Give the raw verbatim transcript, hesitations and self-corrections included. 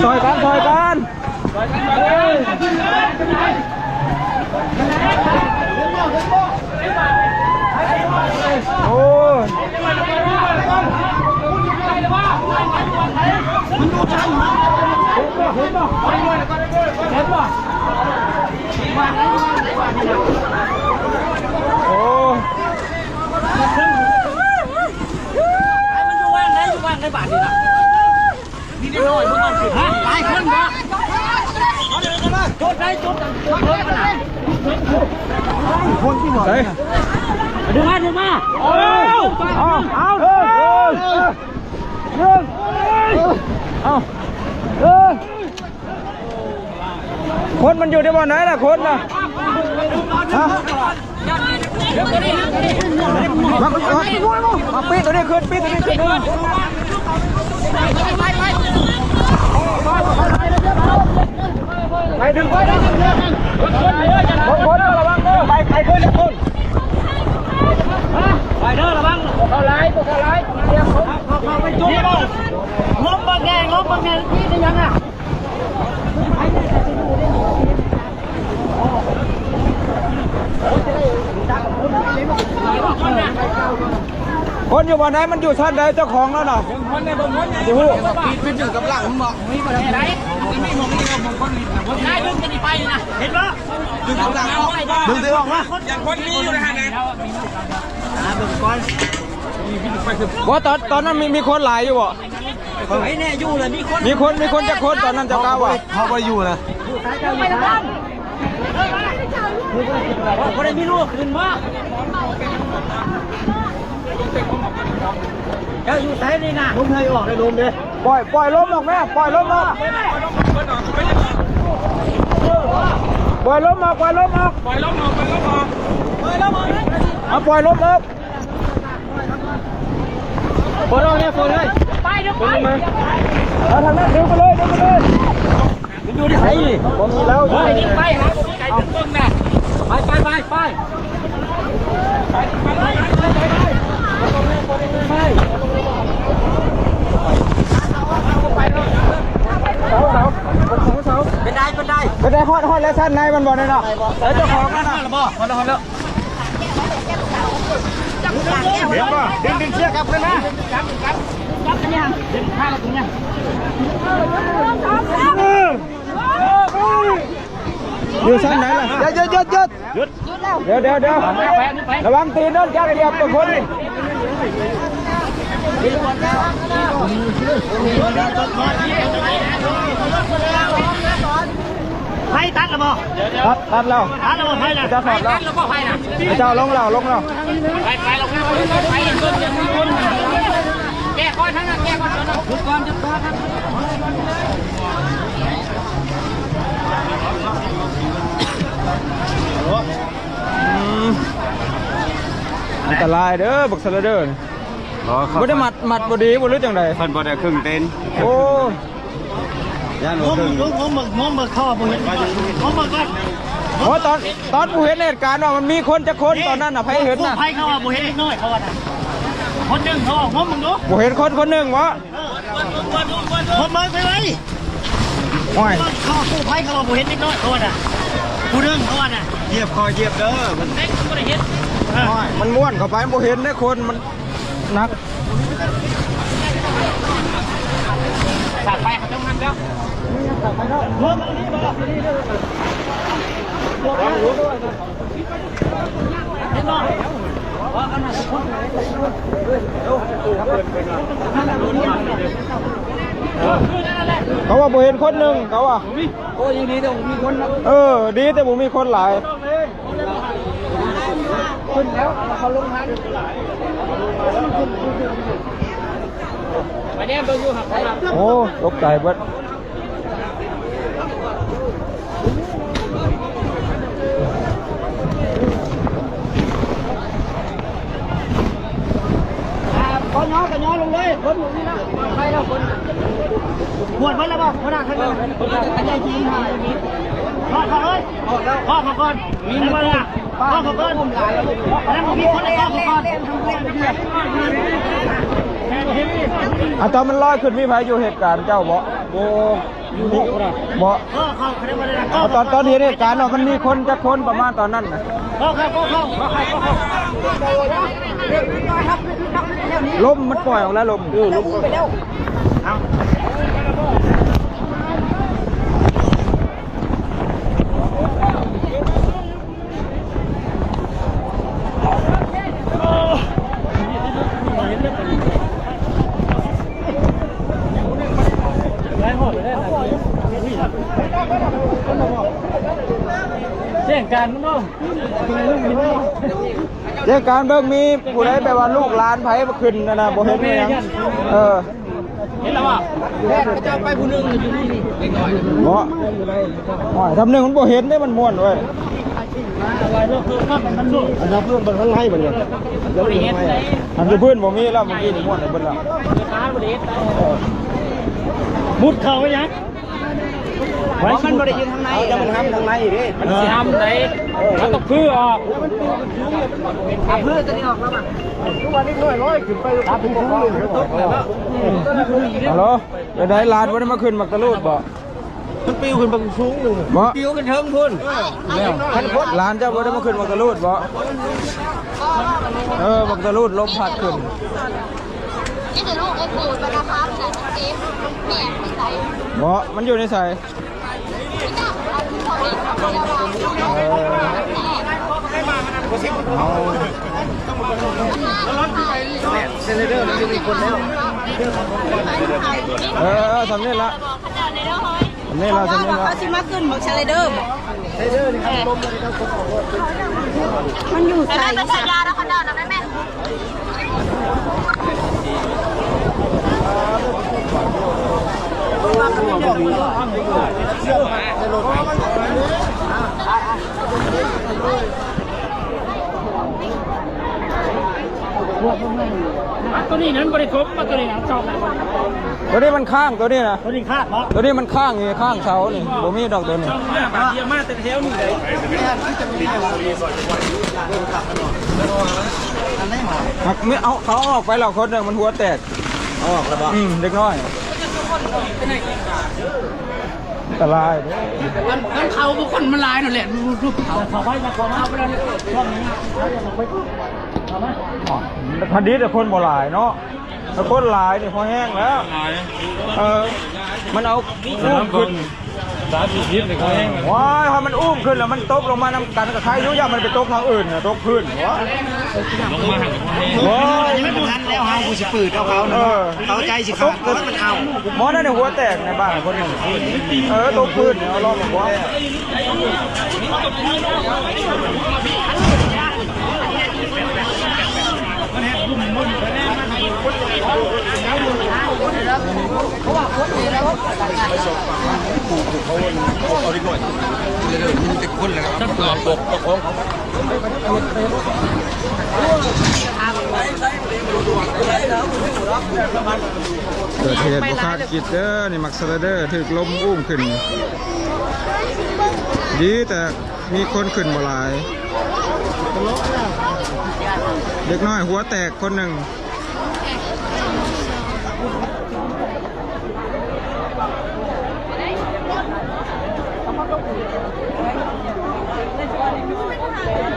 ซอยกัน ซอยกัน โอ้ย โอ้ ให้มันอยู่ว่างได้ อยู่ว่างได้บาทนี่ล่ะ นี่น้อยบ่ต้องขึ้น ฮะ หลายคนบ่ เอาเลย เอาเลย จุดได้ จุดกัน จุดเพิ่มขนาด คนที่บ่ เฮ้ย ดึงมา ดึงมา เอา เอา เอา เอา เอา คนมันอยู่ในบ่อนไหนล่ะ คนน่ะ ฮะ มา มา มา ปิดตัวนี้ขึ้น ปิดตัวนี้ขึ้น ไปดึง ไปดึง คน คน ระวังเด้อ ไป ไปขึ้น คน ไปเด้อ ระวัง เข้าไลน์ เข้าไลน์ เตรียม เข้า เข้า เข้าไปจุด งบบักแดง งบบักแดง ที่เป็นยังอ่ะ คนอยู่บ่อนไหน มันอยู่ชั้นใด เจ้าของแล้วน่ะ อยู่ มันอยู่กับหลังมึงบอก ได้ดึงกันไปนะ เห็นปะ ดึงกับหลังออก ดึงตัวออกมา อย่างคนนี้อยู่ในหันนะ ว่าตอน ตอนนั้นมี มีคนหลายอยู่บ่ ไอ้เนี่ยอยู่เลย มีคน มีคน มีคนจักคนตอนนั้นเจ้ากาวอะ เขาบ่อยู่นะ บ่ได้มีลูกขึ้นมา เจ้าอยู่ไสนี่นะ ลมให้ออกได้ลมเด้ ปล่อย ปล่อยลมออกแม่ ปล่อยลมออก ปล่อยลมออก ปล่อยลมออก ปล่อยลมออก เอาปล่อยลมออก ฝนออกเนี่ย ฝนเอ้ย ไปเดี๋ยวไป เอาทางนั้น ดึงไปเลย ดึงไปเลย มันอยู่ที่ไสนี่ ผมมีแล้ว เฮ้ย นี่ไปหาผมไก่ถึงต้นแม่ ไปไปไปไป เสา เสา เสา เป็นได้ เป็นได้ เป็นได้ ฮอด ฮอดแล้ว ชั้นในมันบ่ได้เนาะ แล้วเจ้าของนั่นน่ะ บ่ ฮอดแล้ว ฮอดแล้ว เห็นป่ะ ดึง ดึงเชือกกลับคืนมา อยู่ชั้นไหนล่ะ หยุด หยุด หยุด หยุด หยุด เดี๋ยว เดี๋ยว เดี๋ยว ระวังตีนเด้อ จักเหยียบตัวคน ไผตัดแล้วบ่ ตัด ตัดแล้ว ตัดแล้วบ่ไผน่ะ จะถอดแล้ว ตัดแล้วบ่ไผน่ะ จะเอาลงแล้ว ลงแล้ว ไป ไป ลงแล้ว ไป ไป แก้ก่อนทั้งนั้น แก้ก่อน หยุดก่อน หยุดก่อน อืม อันตรายเด้อ บักสะระเด้อ อ๋อ ครับ บ่ได้มัด มัดบ่ดีบ่หรือจังใด เพิ่นบ่ได้ครึ่งเต็น โอ้ ย่าน ง บ่ ม ครึ่ง งม งม งม งม เขาบ่เห็น งม งม ก่อน โอ้ ตอน ตอนผู้เห็นเหตุการณ์ว่ามันมีคนจักคน นี่ ตอนนั้นน่ะ ไผเห็นน่ะ กู้ภัยเขาว่าบ่เห็นเด็กน้อย เขาว่าน่ะ คนหนึ่งเขาว่า งม มึงดู บ่เห็นคนคนหนึ่งวะ เออ งม มึงไปไว้ โอ้ย เขาว่ากู้ภัยเขาว่าบ่เห็นเด็กน้อย เขาว่าน่ะ ผู้หนึ่งเขาว่าน่ะ เหยียบคอเหยียบเด้อ มัน เด็กมันบ่ได้เห็น เออ โอ้ย มันม่วนเข้าไป มันบ่เห็นเด้อ คนมันหนัก ตัดไปเขาต้องหันแล้ว เขาว่าบ่เห็นคนหนึ่ง เขาว่า โอ้ ยังดีแต่บ่มีคนนะ เออ ดีแต่บ่มีคนหลาย ขึ้นแล้ว เขาลงทัน ไปเนี่ย เบิ่งอยู่ครับ โอ้ ตกใจเบิด อ่า คนน้อยก็น้อยลงเลย คนหมู่นี่นะ ไปแล้วคน หมดเบิดแล้วบ่ หัวหน้าท่านนั้น ท่านใหญ่ทีมหาอย่างนี้ รอดเขาเอ้ย รอดเขาก่อน มีเวลา รอดเขาก่อน แล้วมีคนในรอดเขาก่อน เล่นทำเล่น เล่นทำเล่น เล่นทำเล่น อ่ะ ตอนมันลอยขึ้นมีไผอยู่เหตุการณ์เจ้าบ่ โอ้ อยู่นอกพุ่นน่ะ บ่ เอา ตอน ตอนเห็นเหตุการณ์เนาะ มันมีคนจักคนประมาณตอนนั้นน่ะ ลมมันปล่อยออกแล้ว ลม เออ ลม แจ้งการเนาะ แจ้งการเบิ่ง มีผู้ใดแบบว่าลูกหลานไผมาขึ้นนะนะ บ่เห็นเลยนะ เออ เห็นแล้วบ่ แพทย์เขาเจ้าไปผู้หนึ่งอยู่นี่ เด็กน้อย บ่ โอ้ย ทำหนึ่งมันบ่เห็นเด้ มันม่วนเว้ย อันนั้นเพื่อนมันข้างในบัดนี้ อันอยู่พื้นบ่มีแล้ว เมื่อกี้นี่ม่วนเลยเบิดแล้ว มุดเข้าไปยัง มันบ่ได้ยืนข้างใน เอาแต่มันห้ำข้างในเด้ มันสิห้ำไหน มันก็คือออก เอาเพื่อตัวนี้ออกแล้วป่ะ ฮัลโหล เดี๋ยวได้หลานบ่ได้มาขึ้นหมากตะลูดบ่ มันปิวขึ้นบักสูงหนึ่ง บ่ ปิวขึ้นเทิงพุ่น หลานเจ้าบ่ได้มาขึ้นหมากตะลูดบ่ เออ หมากตะลูดลมพัดขึ้น นี่คือลูกไอ้ปู่บรรพพัฒน์น่ะ เจ๊แม่ไม่ใส่ บ่ มันอยู่ในใส เออ เอา เออ เออ สำเร็จละ สำเร็จละ ว่า สำเร็จละ เขาสิมาขึ้นบอกสไลเดอร์บอก มันอยู่ใส่ ตัวนี้นั้นบริครบมาตัวนี้นะ ตัวนี้มันข้างตัวนี้นะ ตัวนี้ข้างเนาะ ตัวนี้มันข้างนี่ ข้างเสานี่ บ่มีดอกตัวนี้ เดียวมาแต่แถวนี้เลย หักไม่เอา เขาออกไปแล้วคนหนึ่ง มันหัวแตก ออกแล้วบ่ อืม เด็กน้อย อันตรายเด้อ มัน มันเขาบุคคลมันหลายนั่นแหละ ดู ดู เขา เขาไว้นะ เขามาไปแล้วเนี่ย ช่วงนี้ เอามา พอดีแต่คนบ่หลายเนาะ ถ้าคนหลายนี่พอแห้งแล้ว เออ มันเอาอุ้มขึ้น สามสี่สิบนี่เขาแห้งแล้ว ว้าย ถ้ามันอุ้มขึ้นแล้วมันตกลงมานำกันกับใครอยู่ อย่ามันไปตกทางอื่นนะ ตกพื้น ว้าย ลงมาหัน ว้าย มันทันแล้ว เฮาผู้สิปืดเอาเขานะ เออ เขาใจสิขาด ตก มันเอา หมอนั่นเนี่ยหัวแตกในบ้านคนหนึ่ง เออ ตกพื้น เอาลองหัว เกิดเหตุบ่คาดคิดเด้อ นี่หมากสไลเดอร์ถูกลมอุ้มขึ้น ดีแต่มีคนขึ้นบ่หลาย เด็กน้อยหัวแตกคนหนึ่ง เ